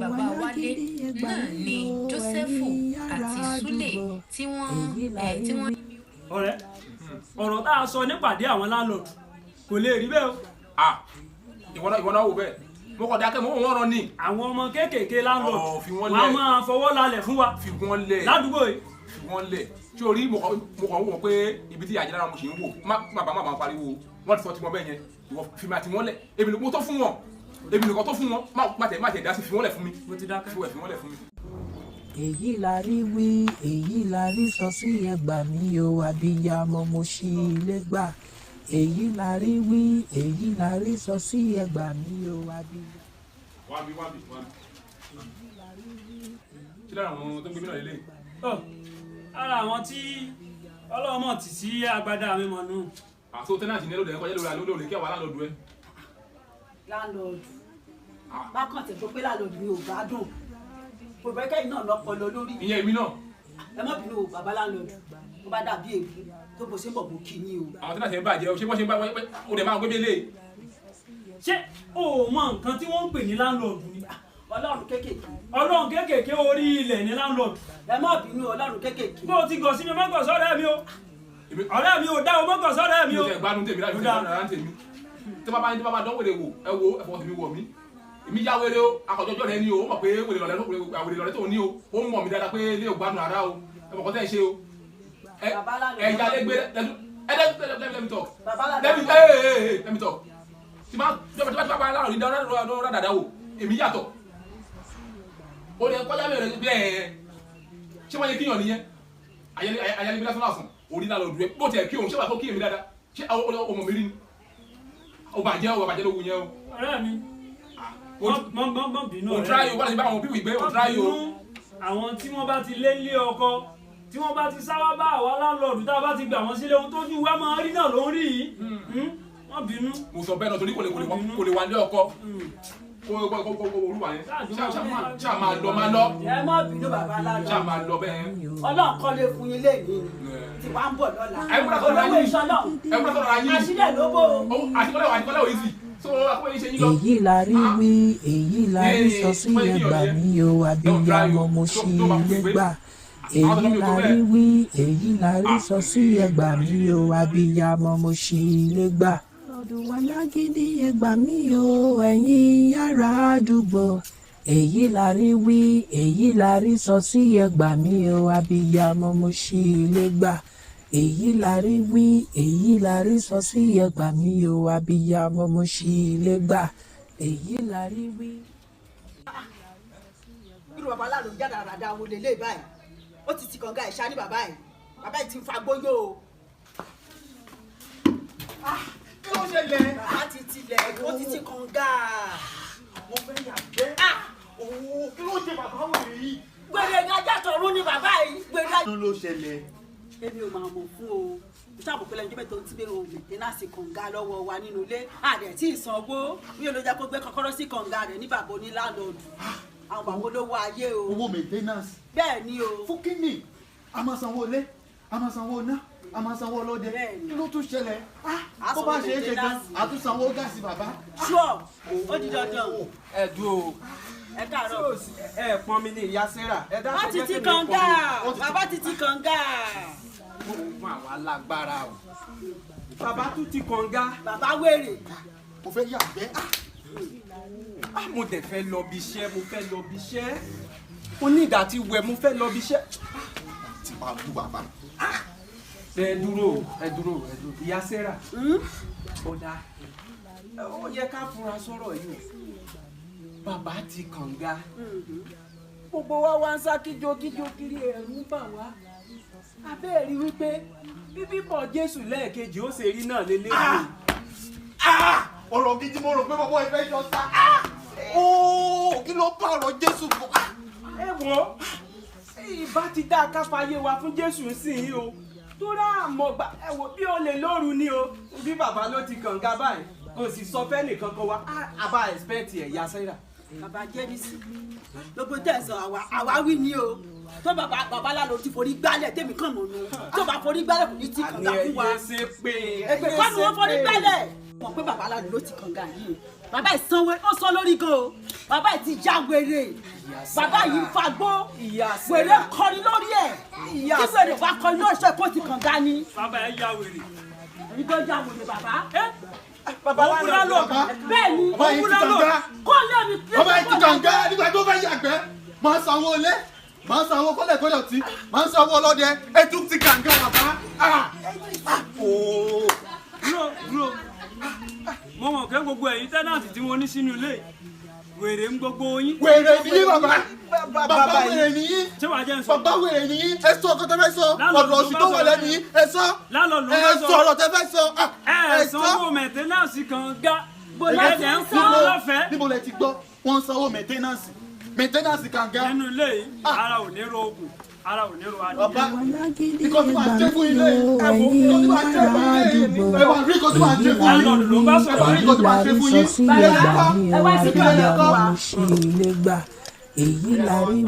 Bàbá Wálé náà ni Jósẹ́fù àti Súlè tí wọ́n tí wọ́n. Ọ̀rẹ́, ọ̀rọ̀ tá a sọ nípàdé àwọn landlord kò lè rí bẹ́ẹ̀ o. Ah, ìwọ náà wò bẹ́ẹ̀, mo kọ̀ dákẹ́, mo wò wọ́n rán ni. Àwọn ọmọ kéékèèké landlord Ọ̀, fi wọ́n wọ́n á lẹ̀. máa fọwọ́ lálẹ̀ fún wa Fi wọ́n lẹ̀. ládùúgbò yìí. Fi wọ́n lẹ̀. Tí o rí, mo kàn ń wò pé ibi tí àjẹlára mo sì ń wò, má bàa má bàa pariwo. Wọ́n ti sọ tiwọn bẹ́ẹ̀ yẹn. Ìwọ fi mi àti wọ́n lẹ̀, èmi mo tó fún wọn, èmi nìkan tó fún wọn. Má tẹ̀ dá sí, fi wọ́n lẹ̀ fún mi. Mo ti dákẹ́. Fi wọ́n lẹ̀ fún mi. Èyí la rí wí, èyí la rí sọ sí, ẹgbà mi o, abiyamọ mo ṣí ilé gbà. Èyí la rí wí, èyí la rí sọ sí, ẹgbà mi o, abiyamọ. Wá bí, wá bí, wá bí. Ṣé lára àwọn tó ń gbé mi náà lélẹ̀? Ọ, ara àwọn tí ọlọ́mọ tì sí agbádá mi mọ̀ nù. Àti tenant ní ẹlòdì ẹ̀kọ́ yẹ́lò lórí kí àwọn landlord ẹ. Landlord bákan tẹ̀ tó pé landlord mi ò gbádùn, kò bẹ́ẹ̀ kẹ́yìn náà lọ́pọlọ lórí. Ìyẹn èmi náà. Ẹ má bínú o, bàbá landlord, tó bá dàbí èébú tó bó ṣe ń bọ̀, bó kí yín o. Àwọn tenant ń bàjẹ́ o. Ṣé wọ́n ṣe ń bá o dẹ̀ máa gbé bẹ́lẹ̀? Ṣé o mọ nǹkan tí wọ́n ń pè ní landlord ni? Ọlọ́run kéékèèké. Ọlọ́run kéékèèké orí ilẹ̀ ní landlord. Ẹ má bínú, ọlọ́run kéékèèké. Bó o ti gọ̀ sí mi, má gọ̀ sọ́rẹ́ mi o. Ọ̀rẹ́ mi ò dá o, má gọ̀ sọ́rẹ́ mi Mi o. ò tẹ̀ gbádùn tèmi láti Ó fi dáa. gbádùn ara tèmi. Tí bá bá dán wèrè wò, ẹ wo ẹ̀fọ́ tèmi wọ̀ mí. Èmi yá wèrè o, akọ̀jọ́jọ́ rẹ ni o. Ó mọ̀ pé wèrè lọ̀rẹ́ tó ní o. Ó mọ̀ mí dáadáa pé ilé ò gbádùn ara o. Ẹ mọ̀ kọ́ tẹ́ ẹ ṣe o. Ẹ Bàbá landlord. ẹ yálé gbé ẹ let me talk. Bàbá Let landlord. me, hey, hey, hey, let me talk. Tí bá láàrin dáadáa dáadáa wò, èmi yàtọ̀. Ó lè kọjá mi rẹ̀ bí ẹ̀ ṣé wọ́n yẹ kíyàn nìyẹn. Ayálégbé lásán lásán orí náà lọ dùn ẹ bó tiẹ̀ kí òun ṣé wàá kó kí èmi dáadáa. Ṣé ọmọ mi rí ni? Ó bàjẹ́ ló wù yẹn o. Ọ̀rẹ́ mi, mọ́ bínú. O Ọ̀rẹ́ try mi. o, wọ́n ti bá àwọn pípì gbé o, try o. Bínú. Àwọn tí wọ́n bá ti lé lé ọkọ, tí wọ́n bá ti sáwá bá àwa landlord, tá a bá ti gbà wọ́n sílé, ohun tójú wa máa rí náà ló ń rí yìí. Wọ́n bínú. Mo sọ bẹ́ẹ̀ náà torí kò lè wà ní ọkọ kó olúwa yẹn ṣáà máa lọ, máa lọ. Ẹ má bínú, bàbá Ṣáà landlord. máa lọ bẹ́ẹ̀. Ọlọ́run kọ́lé fún yín léyìn tí wàá ń bọ̀ lọ́la. Ẹ múra sọ̀rọ̀ Olówó ayé. iṣan náà. Ẹ múra sọ̀rọ̀ ayé. Àṣírí ẹ̀ ló bò ó. Àtikọ́lẹ̀ òyìn sí so akọ́wé ṣe yín lọ. Èyí la rí wí, èyí la rí sọ sí, ẹgbà mi o, abiyamọ mo ṣí ilé gbà. Èyí la rí wí, èyí la rí sọ sí, ẹgbà mi o, abiyamọ mo ṣí ilé gbà. Ọdún wa lágídí, ẹgbà mi o, ẹ̀yin ará àdúgbò. Èyí la rí wí, èyí la rí sọ sí, ẹgbà mi o, abiyamọ mo ṣí ilé gbà. Èyí la rí wí, èyí la rí sọ sí, ẹgbà mi o, abiyamọ mo ṣí ilé gbà. Èyí la rí wí. Irú bàbá landlord jáde àràdà wo lélẹ̀ báyìí? Ó ti ti kànga ìṣá ní bàbá yìí. Bàbá yìí ti ń fa gbóyò o. Kí ló ṣẹlẹ̀? Bàbá ti tilẹ̀, ó ti ti kànga. Mo fẹ́ yàgbẹ́. Òwò kí ló ṣe bàbá wèrè yìí? Gbèrè ní ajá tọ̀run ni bàbá yìí gbèrè. Kí ló ṣẹlẹ̀? Èmi ò máa mọ̀ fún o. Mo ṣàbò pé lẹ́yìn tó ń tí bẹ́ẹ̀ o maintenance kànga lọ́wọ́ wa nínú ilé, àdẹ̀ tí ì sanwó bí olójà kó gbé kọ́kọ́rọ́ sí kànga rẹ̀ ní bàbá oní landlord, àwọn bàbá olówó ayé o. Owó maintenance? Bẹ́ẹ̀ ni o. Fún kíni? A máa sanwó ilé, a máa sanwó iná, a máa sanwó ọlọ́dẹ. Bẹ́ẹ̀ni. Kí ló tún ṣẹlẹ̀? A Bó bá sanwó ṣe é ṣe gan, maintenance. a tún sanwó gas bàbá. Sure, ó di dandan. Ẹ dúró. Ẹ káàárọ̀. Ẹ pọn mi ní ìyá Sarah, ẹ dákun. Wọ́n ti Jẹ́ ti kí mi kànga. pọn mi. Bàbá ti ti kànga. Ó máa wà lágbára o, bàbá tún ti kànga. Bàbá wèrè. Mo fẹ́ yàgbẹ́. Ah, mo dẹ̀ fẹ́ lọ bí iṣẹ́, mo fẹ́ lọ bí iṣẹ́, mo ní ìdá tí wẹ̀, mo fẹ́ lọ bí iṣẹ́. Ti máa bú bàbá. Ẹ dúró, ẹ dúró, ẹ dúró, ìyá Sarah. Ó dáa, ó yẹ ká fura sọ̀rọ̀ yìí o. Bàbá ti kànga, gbogbo wa wá ń sá kíjo kíjo kiri, ẹ̀rù ń bà wá. Abẹ́ẹ̀rí wípé bíbí bọ̀ Jésù lẹ́ẹ̀kejì ó ṣe rí náà lélẹ́yìí. Ọ̀rọ̀ gidi, mo rò pé bàbá ìfẹ́ jọ sá. Ooo, kí ló bá ọ̀rọ̀ Jésù bọ̀? Ẹ wo, ìbá ti dá ká fàyè wa fún Jésù sí yìí o, tó rà mọ̀ gbà. Ẹ wo bí ó lè lóru ni o, bí bàbá ló ti kànga báyìí, kò sì sọ fẹ́nìkan kan wa àbá expect ẹ̀, ya Sarah. Bàbá Jẹ́mísì, gbogbo tẹ̀sán àwa àwáwí ni o. Tó bàbá bàbá lálọ́ ti forí gbálẹ̀, tèmi kàn mọ̀ nù. Tó bá forí gbálẹ̀, kò ní ti kànga fún wa. Àní ẹ ṣe pé Èpè kọ́ ni wọ́n forí gbálẹ̀. Mọ̀ pé bàbá lálọ́ ló ti kànga yìí. Bàbá ẹ̀ sanwó, ó sọ lórí gan o. Bàbá ẹ̀ ti já wèrè. Bàbá yìí ń fagbó. Ìyá Wèrè Sarah. kọrin lórí ẹ̀. Ìyá Tí wèrè bá kọrin lórí ẹ̀, kó ti kànga ni. Bàbá ẹ ya wèrè. Èyí tó já wèrè bàbá. Bàbá Ó kúrá lọ. Bẹ́ẹ̀ ni. Bàbá yìí ti kànga. Kó lé mi kí. Bàbá yìí ti kànga nígbà tó fẹ́ yàgbẹ́. Máa sanwó ilé, máa sanwó kọ́lẹ̀kọ́lẹ̀ ọtí, máa sanwó ọlọ́dẹ. Ẹ tún ti kànga bàbá. Ah! Ah! Ooo. Dúró dúró, mo mọ̀ pé gbogbo ẹ̀yin tenant tí mo ní sínú ilé yìí, wèrè ń gbogbo yín. Wèrè nìyí bàbá. Bàbá wèrè nìyí. Ṣé wàá jẹ́ ń sọ? Bàbá wèrè nìyí. Ẹ sọ ọkọ tẹ fẹ́ sọ. Landlord Ọ̀rọ̀ òsì tó wà lẹ́nu yìí. Ẹ sọ. Landlord ló Ẹ fẹ́ sọ. sọ ọ̀rọ̀ tẹ fẹ́ sọ. Ah! Ẹ Ẹ sọ. sanwó maintenance kànga, ẹ dẹ̀ ń fún Níbo- lọ́fẹ̀ẹ́. Níbo lẹ ti gbọ́? Wọ́n ń sanwó maintenance. Maintenance kànga. Nínú ilé yìí, Ah. ara ò ní ro oògùn, ara ò ní ro adìyẹ. Bàbá. Alágídí, Nǹkan tí màá ẹgbà ṣe fún mí ilé o, yìí. Ẹ wò, ẹ̀yin nǹkan tí màá ṣe ará fún ilé yìí. àdúgbò. Ẹ wà rí nǹkan tí màá ṣe fún yín. Landlord ló ń bá Ẹ wà sọ̀rọ̀. rí nǹkan tí màá ṣe fún Èyí yín. la rí sọ sí, ẹgbà mí o, Ẹ wá sí abiyamọ mo ṣí ilé gbà. Èyí la rí.